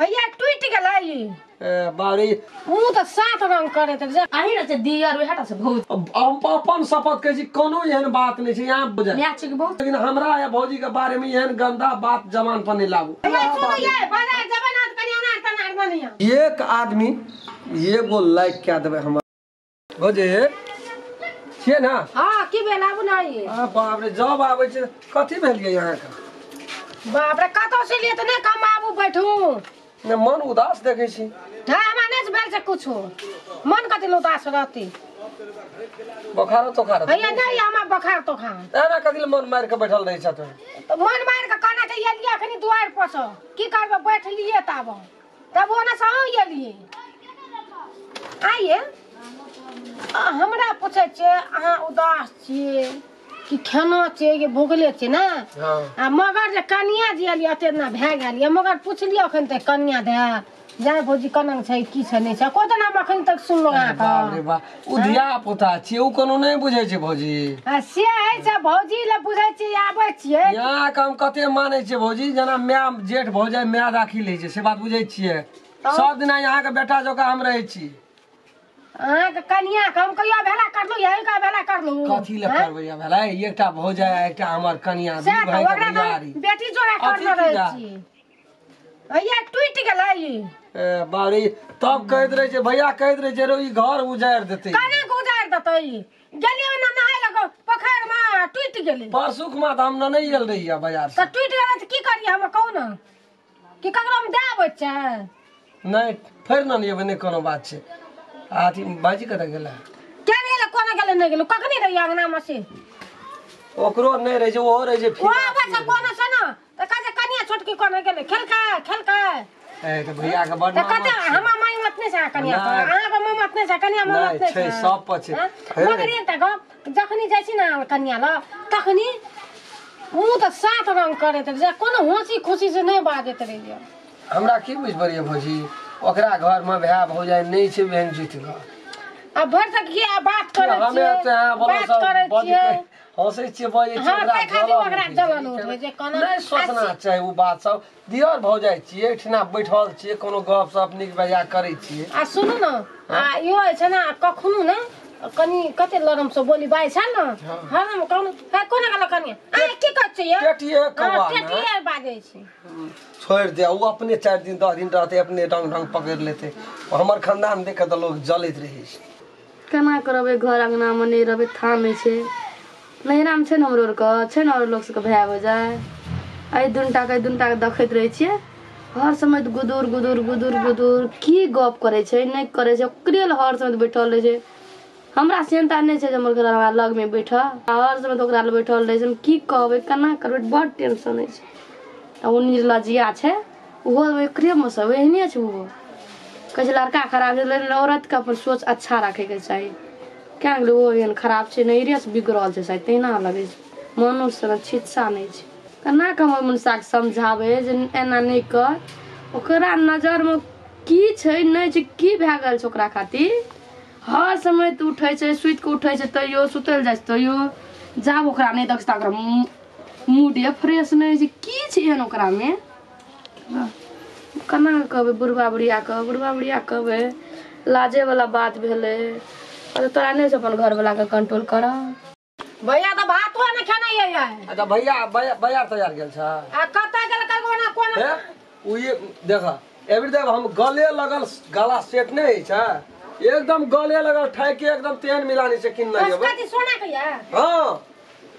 अइया टूट गेलै। ए बारी मुँह तऽ सात रंग करैत जे अही ने छै दियर उएह छै भौजी। हम अपन शपथ कहै छी, कोनो एहन बात नहि छै यहाँ बुझल। माय छै कि बहुत, लेकिन हमरा या भौजी के बारे में एहन गंदा बात जबान पर नहीं लाबू। सुनू ये, बाजार जेबै ना तऽ कनि अनार तनार बनिया। एक आदमी एगो लाइक कए देबै हमर। भौजी छियै ना? हाँ की भेल आबू ना ये? आ बाप रे, जब आबै छै कथी भेल ये अहाँके? बाप रे कतौ से लिए तऽ नहि कम आबू बैठू। ने मन उदास देखै छी। हाँ हमरा नहि भेल छै कुछो, मन कथी लए उदास रहती? बोखारो तोखारो? हैया नहि हमरा बोखार तोखार। एना कथी लए मन मारि के बैठल रहै छथुन? तऽ मन मारि के कहना छै एलियै अखनी दुआरि पर सँ, की करबै बैठलियै ताब तब ओना सँ अहूँ एलियै। आइये हमरा पूछै छियै अहाँ उदास छियै कि खाना छियै कि भुखले छियै ना? आ मगर जे कनिया जे एलियै एते दिना भए गेल यऽ, मगर पुछलियै अखन तक कनिया दए जाय भौजी केना छै की छै नहि छै, को दिना हम अखन तक सुनलहुँ अहाँके। बाप रे बाप, ओ धिया पुता छियै, ओ कोनो नहि बुझै छै भौजी। आ से होइ छै भौजी लए बुझै छियै आबै छियै। यहाँके हम कते मानै छियै भौजी, जेना माय जेठ भौजाइ माय राखी लै छै से बात बुझै छियै। सब दिना यहाँके बेटा जकाँ हम रहै छी। अहाँके कनिया के हम कहियो भेला करलहुँ यही के भेला करलहुँ? कथी लए करबै भेला? एकटा भौजाइ एकटा हमर कनिया, दू भाई के भैयारी। बेटी जोड़ा करने रहै छी। हैया टूटि गेलै। ए बारी तब कहैत रहै छै भैया, कहैत रहै छै रो ई घर उजारि देतै। केना के उजारि देतै? गेलियै ओना नहाय लग पोखरि मे टूटि गेलै। परसुक मा तऽ हम नहि गेल रहियै बाजार से। तऽ टूटि गेलै तऽ की करियै हम कहू ने? कि ककरो हम दए आबै छै? नहि फेर न एबै, नहि कोनो बात छै। अथी भाईजी कतऽ गेलै? केना गेलै कोना गेलै नहि गेलै, कखनी रहियै अंगना मे से? ओकरो नहि रहै छै, ओहो रहै छै। ओ आबै छै कोना से ने तऽ कहै छै कनिया छोटकी कोना गेलै, खेलकै खेलकै। ए तऽ भैया के बड तऽ कहते हमरा माय मत नहि छै कनिया पर, अहाँके माय मत नहि छै कनिया, माय मत नहि छै, सब पर छै। मगर एकटा गप, जखनी जाइ छी ने कनिया लग तखनी मुँह तऽ सात रंग करैत रहै, कोनो हँसी खुशी से नहि बाजैत रहैया। हमरा की बुझि पड़ैया भौजी, ओकरा घर मे भाय भौजाइ नहि छै बहन जुति घर। आ भरि तक की बात करै छियै, बात करै छियै, हँसै छियै बजै छियै, ओकरा जलन उठै छै। कोना नहि सोचना चाही ओ बात सब। दियर भौजाइ छियै, एहिठिना बैठल छियै, कोनो गप सप नीक बेजाय करै छियै। आ सुनू ने, आ इहो होइ छै ने कखनो ने कनि कते लरम से बोली बाइ छै ने, हरदम कहू कोना गेल कनिया आ की कहै छियै? टेटिये कौआ टेटिये बाजै छै। छोड़ि दे, ओ अपने 4 दिन 10 दिन रहतै, अपने रंग ढंग पकड़ि लेतै। हमर खानदान देख के तऽ लोग जलैत रहै छै। केना करबै, घर अङ्गनामे नहि रहबै, थाह नहि छै। नैहरामे छै ने हमरो आरके, छै ने आओर लोक सबके भाय भौजाइ, एहि दुनटाके दुनटाके देखैत रहै छियै हर समय गुदुर गुदुर गुदुर गुदुर की गप करै छै नहि करै छै, ओकरे लए हर समय बैठल रहै छै। हमरा सेहनता नहि छै जे हमर घर हमरा लगमे बैठल, हर समय तऽ ओकरा लग बैठल रहै छै। हम की कहबै केना करबै, बड़ टेंशन होइ छै। आ ओ निर्लजिया छै, ओहो एकरेमे सब एहने छै। ओहो कहै छै लड़का खराब छै, लेकिन औरतके अपन सोच अच्छा राखैके चाही। क्या गेलै ओहो एहन खराब छै, नैहरेसँ बिगड़ल छै शायद, तहिना लगै छै। मनुष्य छिच्छा नहि छै। केना कऽ हमर मनुष्यके समझाबै जे एना नहि कर? ओकरा नजरमे की छै नहि छै, की भए गेल छै ओकरा खातिर? हर समय तऽ उठै छै, सुति कऽ उठै छै तैयो, सुतल जाइ छै तैयो, जाब ओकरा नहि देखै छै ता ओकरा मूडे फ्रेश नहि होइ छै। की छै एहन ओकरामे? केना कहबै बुढ़बा बुढ़ियाके? बुढ़बा बुढ़िया कहबै लाजेवला बात भेलै। तोरा नहि छै अपन घरवलाके कंट्रोल करऽ। भैया तऽ भातो नहि खेनाइ यै। अच्छा भैया बाजार तैयार गेल छै? आ कतऽ गेल कोना कोना? ओ ये देख एबरी देव हम गले लगल, गला सेट नहि होइ छै, एकदम गले लगल ठाकि एकदम तेहन मिलानी से किन नहि जेबै। कथी सोना के यै? हाँ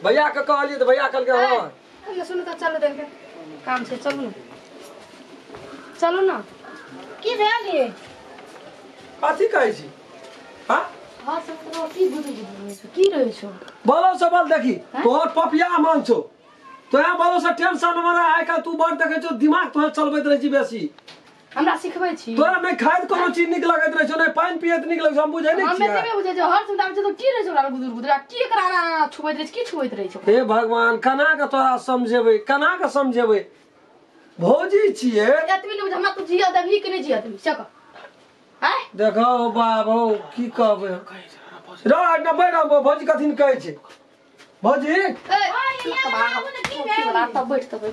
भैया के कहलियै तऽ भैया कहलकै हाँ। सुनू तऽ चलू, देख काम छै, चलू ने चलू ने। की भेल ये? कथी कहै छी? हाँ हर समय की गुदु गुदु की रहै छौ? बोलो से बोल देखी तोहर पपिया मन छौ, तोरा बोलो से टेंशन हमरा आइ काल्हि तू बड़ देखै छौ, दिमाग तोहर चलबैत रहै छी बेसी। हमरा सिखबै छी? तोरा नहि खाइत कोनो चीज नीक लगैत रहै छौ, नहि पानि पियैत नीक लगै छौ, हम बुझै नहि छियै। हम एतबे बुझै छियै, हर समय आबै छै तऽ की रहै छौ ओकरा गुदुर गुदुर, की एकरा छुबैत रहै छै, की छुबैत रहै छौ? हे भगवान, केना के तोरा समझेबै, केना के समझेबै? भौजी छियै एतबे नहि बुझ, हमरा तू जिया देबही कि नहि जिया देबही से कह। देखो बाब हो की कहबै रह न बैठ, भौजी कथिन कहै छै? भौजी ए बैठ तऽ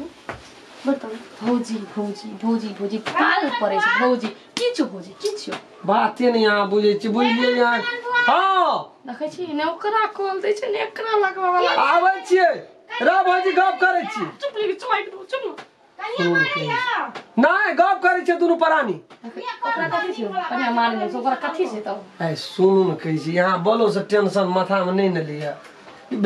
बताउ भौजी भौजी भौजी भौजी पाल पड़ै छै भौजी की छौ भौजी की छौ बाते नहि अहाँ बुझै छी बुझलियै अहाँ हँ देखै छी ने ओकरा कॉल दै छै ने एकरा लगबा वाला आबै छियै रे भौजी गप करै छी चुप लेके चुप दो चुप नहि गप करै छियै दुनू प्राणी ओकरा कथी छै कनिया मान ले ओकरा कथी छै तब ऐ सुनू ने कहै छी यहाँ बोलो से टेंशन माथामे नहि ने लिअ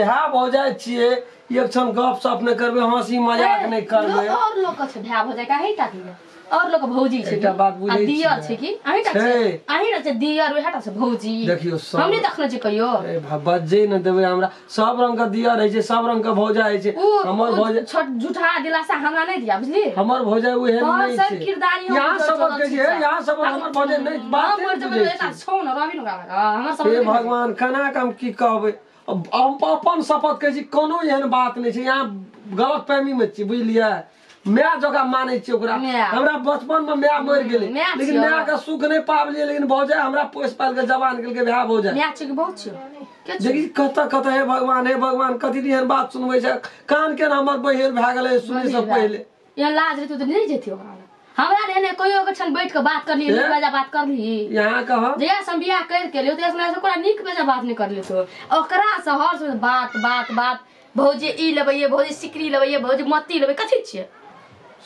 भाय भौजाइ छियै एक क्षण गप सप नहि करबै हँसी मजाक नहि करबै और लोग के छै भाय भौजाइ का अहीं टा के और लोग भौजी छै एकटा बात बुझै आ दियर छै की अहीं टा छै अहीं टा छै दियर ओएह टा छै भौजी देखियौ सब हम नहि देखने छी कहियो ए बज्जे नहि देबै हमरा सब रंग के दियर होइ छै सब रंग के भौजाइ होइ छै हमर भौजाइ छोट झूठा दिलासा हमरा नहि दिया बुझली हमर भौजाइ ओहन नहि छै यहाँ सबक के छै यहाँ सबक हमर भौजाइ नहि बात नहि छौ न रवि न हमर सब हे भगवान केना के हम की कहबै हम अपन शपथ कहै छी कोनो एहन बात नहि छै यहाँ गलत फहमी मे छी बुझलियै my जकाँ मानै छियै ओकरा हमरा बचपन मे my मरि गेलै लेकिन my के सुख नहि पाबलियै लेकिन भौजाइ हमरा पोसि पालि के जवान केलकै भाय भौजाइ my छै कि बहुत छै देखी कतऽ कतऽ हे भगवान कथी एहन बात सुनबै छै कान के हमर बहेल भए गेलै सुनै से पहिले यहाँ लाज रहतौ तऽ नहि जेतै ओकरा हमरा एने कहियो के क्षण बैठ के बात करली नीक बेजा बात करली यहाँ कह जहिया से हम बियाह कर के लियो तहिया से ओकरा नीक बेजा बात नहीं करली तो ओकरा से हर समय बात बात बात भौजी ई लेबै भौजी सिकरी लेबै भौजी मोती लेबै कथी छियै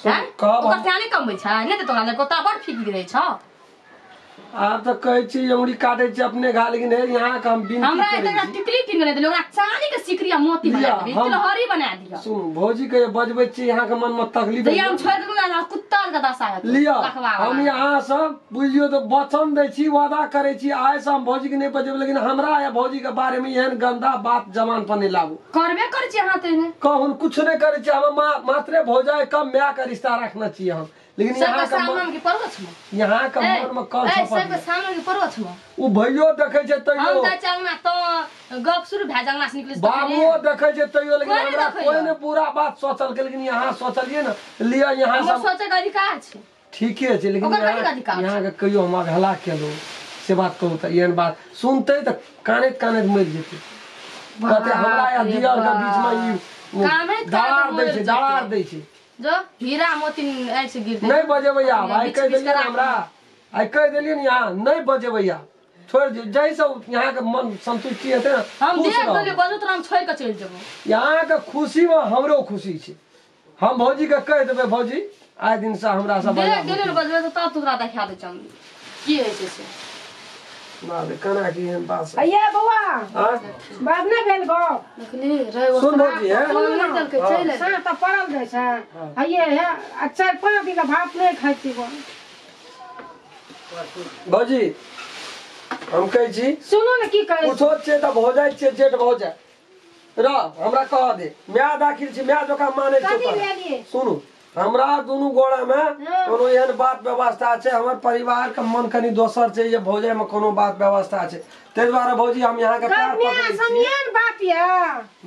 ओकर ध्यान नहि कमबै छै नहि तऽ तोरा लग ओतऽ बड़ फिक्र रहै छौ आब तऽ कहै छी अंगुरी काटै छी अपने घा लेकिन हे यहाँ के हम बिनती हमरा करै एकटा छी टिकली कीन के देलियै ओकरा चांदी के सिकरी आ मोती बना लिअ, देलियै हम- तिलहरी बना दिअ सुनू भौजी के बजबै छी यहाँ के मन में तकलीफ जहिया हम छोड़ि देलहुँ ने कुत्ता के दशा हेतौ लिअ लखवा हम वाला। यहाँ से बुझियौ तऽ वचन दै छी वादा करै छी आइ से हम भौजी के नहि बजेबै लेकिन हमरा या भौजी के बारे में एहन गंदा बात जबान पर नहि लाबू करबे करै छी अहाँ तेने कहून कुछ नहि करै छी हम मात्रे भौजाइ कम my के रिश्ता रखने छियै हम लेकिन सबके यहाँ के सामने के पड़ो छौ यहाँ के मन में कल ए छपल सबके सामने के पड़ो छौ उ भैयो देखै छै हम तैयो जाइ छी अंगना तऽ गप शुरू भए जाय अंगना से निकलै छी बाबुओ देखै छै तैयो लेकिन कोइ नहि हमरा देखैए। कोइ नहि बुरा बात सोचलकै लेकिन यहाँ सोचलियै ने लिअ यहाँ हमर सब सोचै के अधिकार छै ठीके छै लेकिन ओकर कथी यहाँ अधिकार छै? यहाँ के कहियो हम अवहेला केलहुँ से बात कहू तऽ एहन बात सुनतै तऽ कानैत कानैत मरि जेतै कहतै हमरा या बाप रे दियर के बीच में ई कानैत कानैत दरार दै मरि छै जेतै। दरार दै छै जो हीरा मोती ऐसे गिर नहि बजेबै आब आइ बीच कहि बीच देलियै ने करा हमरा आइ कहि देलियै ने यहाँ नहि बजेबै आब छोड़ि दियौ जाहिसँ यहाँके मन संतुष्टि हेतै ने हम खुश देख रहब देलियै बजू तऽ हम छोड़ि कऽ चलि जेबो यहाँके खुशीमे हमरो खुशी छै हम भौजीके कहि देबै भौजी आइ दिनसँ हमरा सब देख देलियै ने बजबै तऽ तब तोरा देखा दै छियै हम की होइ छै से बाप रे केना की एहन बात सब अये बौआ आँय? बात नहि भेल गप देखली रे सुन भौजी हे फोन नहि देलकै चलि एलै। साँझ तऽ पड़ल जाइ छै हइये हे आ 4-5 दिन भात नहि खाइ छी बौआ। भौजी हम कहै छी सुनू ने की कहै छी। कुछो छियै तऽ भौजाइ छियै जेठ भौजाइ रह हमरा कह दे my दाखिल छी my जकाँ मानै कथी छै भेलियै? सुनू हमरा दुनू गोड़ा में कोनो एहन बात व्यवस्था छै हमर परिवार के मन कनी दोसर छै जे भौजाइ में कोनो बात व्यवस्था छै ताहि दुआरे भौजी हम यहाँ के पैर कन्या पकड़ै छी समियान बात यऽ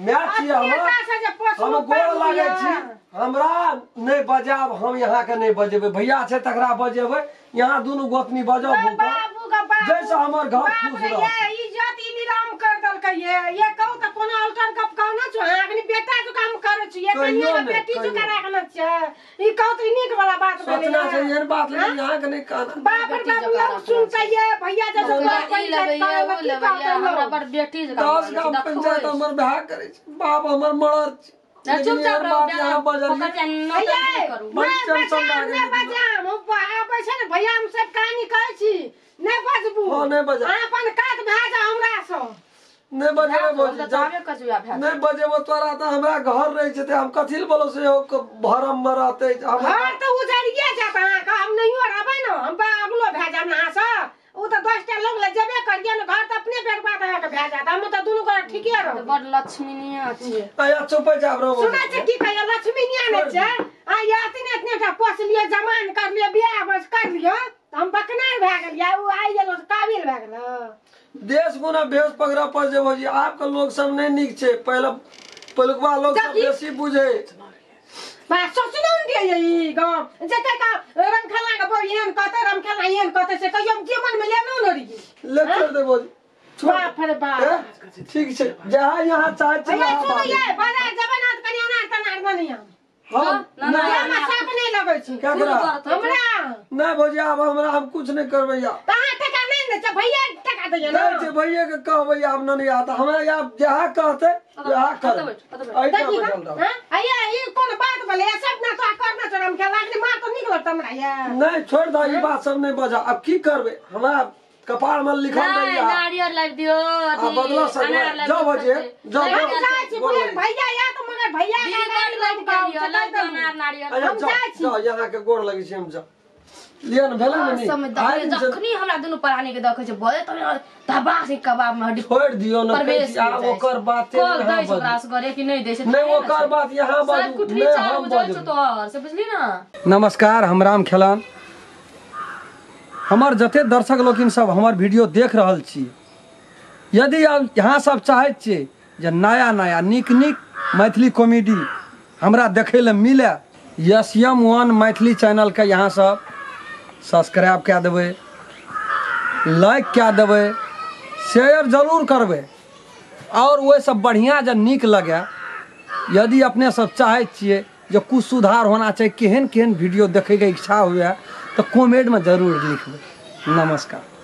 my छियै अपने हमर से जे पोसलहुँ हम गोड़ पाललहुँ लागै यऽ। छी हमरा नहि बजाब हम यहाँ के नहि बजेबै भैया छै तकरा बजेबै यहाँ दुनू गोतनी बजाउ भूखल बाबू के बाबू जैसे हमर घर बाप खुश रे, रहत। ये इज्जत ई नीलाम कर देलकै ये ये कहू तऽ कोनो अल्टर गप कहू ना छो अखनी बेटा जो काम करै छी ये कहियो कनिया के नहि, बेटी जो कहियो। राखना छै ई कहू तऽ ई नीक वाला बात भेलै सोचना ये। छै एहन बात लेकिन यहाँ के नहि कहना बाप रे बाप लोग सुनतै ये भैया जे हमरा जो ई लगैया ओ लगैया हमरा बड़ बेटी जकाँ 10 मानै छै, गाम देखबै। पंचायत हमर भए करै छै बाप हमर मरल छै ना, लेकिन चुपचाप एहन रहू, बात यहाँ बजलियै पकड़ के नौटंकी करू। बड़ी नहि टेंशन बजाम भए नहि गेलै। बजाम हम आबै छै ने भैया हम सब कहानी कहै छी नहि बजबू हँ, नहि बजाब। अहाँ अपन कात भए जाउ हमरा सँ नहि बजेबै हम भौजी तऽ जब चाहबे करै छी वएह भए नहि बजेबो तोरा तऽ हमरा घर रहै छै तऽ हम कथी लए बोलो से भरम मे रहतै हमरा घर तऽ उजरिये जायत अहाँके हम नहियो रहबै ने हम अगलो भए जायब ने अहाँसँ ओ तऽ 10टा लोग लए जेबे करियै ने घर तऽ अपने बर्बाद अहाँके भए जायत हम तऽ दुनू गोटा ठीके रहब बड़ लक्ष्मीनिया छियै आया चुपै जाब रहो सुनै छै की कहैया लक्ष्मीनिया नहि छै आ ये एतने एतने टा पोस लिअ जमान कर लिअ बियाह बस कर लिअ तऽ हम बकनार भए गेलियै ओ आइ गेलो तऽ काबिल भए गेलो देश गुना भेष पकड़ा पर जे भौजी आबके लोग सब नहि नीक छै पहिले पहिलुकवा लोग सब बेसी बुझे बा सोचनो ने दियै ई गप जते का रमखेलना के बौ एहन कहतै रमखेलना एहन कहतै से कहियो हम जीवन मे लेनो ने रहियै ले छोड़ दे भौजी छोड़ बाप रे बाप ए, ठीक छै जहाँ यहाँ चाहै छी भैया वहाँ सुनो बाजू। ये बाजार जेबै ना तऽ कनि अनार तनार बनिया हम देहमे साफ नहि लगै छै केकरा हमरा। नहि भौजी, आब हमरा हम कुछ नहि करबै। या तऽ अहाँ टका नहि ने छै, भैया टका दैया ने। दै छै, भैये के कहबै आब ननिया, तऽ हमरा आब जहाँ कहतै वएह करबै। एहिठाम देखी बैठल रहब। हँ, आइया ई कोन बात भेलै? सब ना तो करना छै, हम के लागली मार तो नीक लगत हमरा या। नहि, छोड़ि दह, ई बात सब नहि बजा। आब की करबै, हमरा कपार में लिखल नहि, रहैया। नारियल लाबि दियौ, आ बदला अथी सकबै। अनार लाबि जाउ दियौ भौजी, सस्ते। जाउ, लाबि जाउ। हम जाइ छी, गोर बुझल लगै। भैया या तऽ मगर भैया छी। के गोर गाड़ी लाबि लाबि दियौ, कऽ लाबि दियौ अनार नारियल। अच्छा, हम जाउ, जाइ छी। जाउ, यहाँ के गोर लगै छी हम, जाउ। लिअ ने, भेलै ने नीक? समय आइ दिन से जखनी हमरा दुनू प्राणी के देखै छै बजे तखनी धबा से कबाब में हड्डी छोड़ि दियौ ने, कहै प्रवेश छी, आब हो जाइ छै। ओकर बाते कल नहि दै अहाँ छै ओकरा बाजू। असगरे कि नहि दै छै? नहि, ओकर बात यहाँ सब बाजू, कुटनी नहि चाल हम बुझै छौ बाजू। तोहर से, बुझली ना? नमस्कार, हम राम खेलान। हमर जते दर्शक लोकिन सब हमर वीडियो देख रहल छी, यदि आब यहाँ सब चाहैत छियै जे नया नया नीक नीक मैथिली कॉमेडी हमरा देखै लए मिले, एस एम वन मैथिली चैनलके यहाँ सब सब्सक्राइब कए देबै, लाइक कए देबै, शेयर जरूर करबै। और ओहिसँ बढ़िआँ जे नीक लगे, यदि अपने सब चाहै छियै जे कुछ सुधार होना चाही, केहन केहन वीडियो देखैके इच्छा हुए, तऽ कमेंटमे जरूर लिखबै। नमस्कार।